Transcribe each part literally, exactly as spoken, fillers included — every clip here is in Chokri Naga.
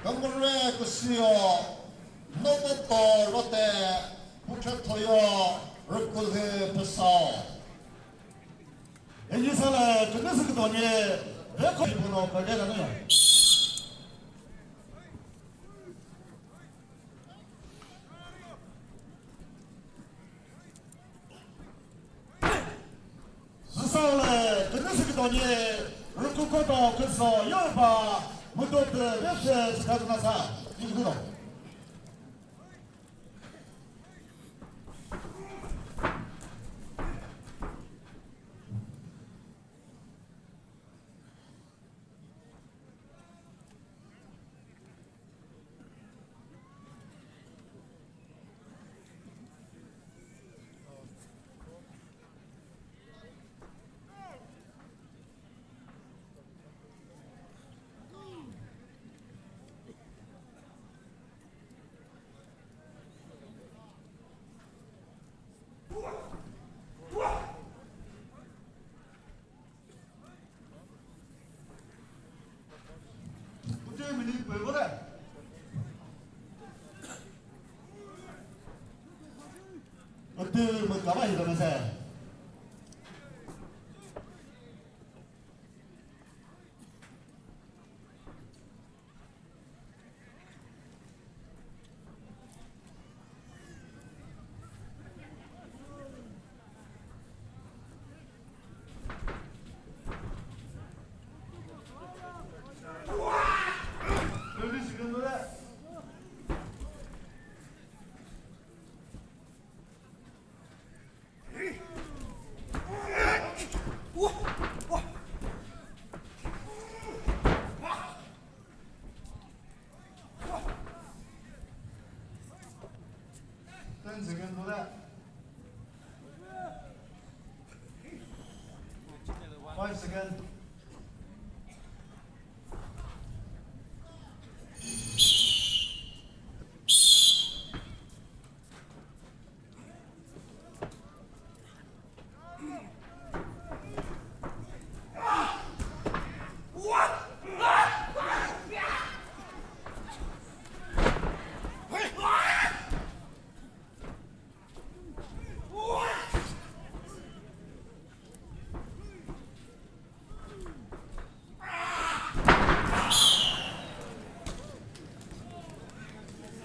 Kümüre küsüyo, noto to rote, puche thoyo, rükulhe pesao. Eji sale, künüsü kütonye, reko ipuno kagela nyo. Züsaule, künüsü kütonye, rükukoto küso, yoba, mutote, vese, zükatunasa, yiküdo. Atü mükava hidamese. Ten seconds for that. Five seconds.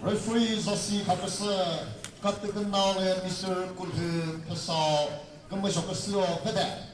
Referee zasi khapüsü, katikünau le Mister Kulhü Phüsao, kümüzho küsüo vede.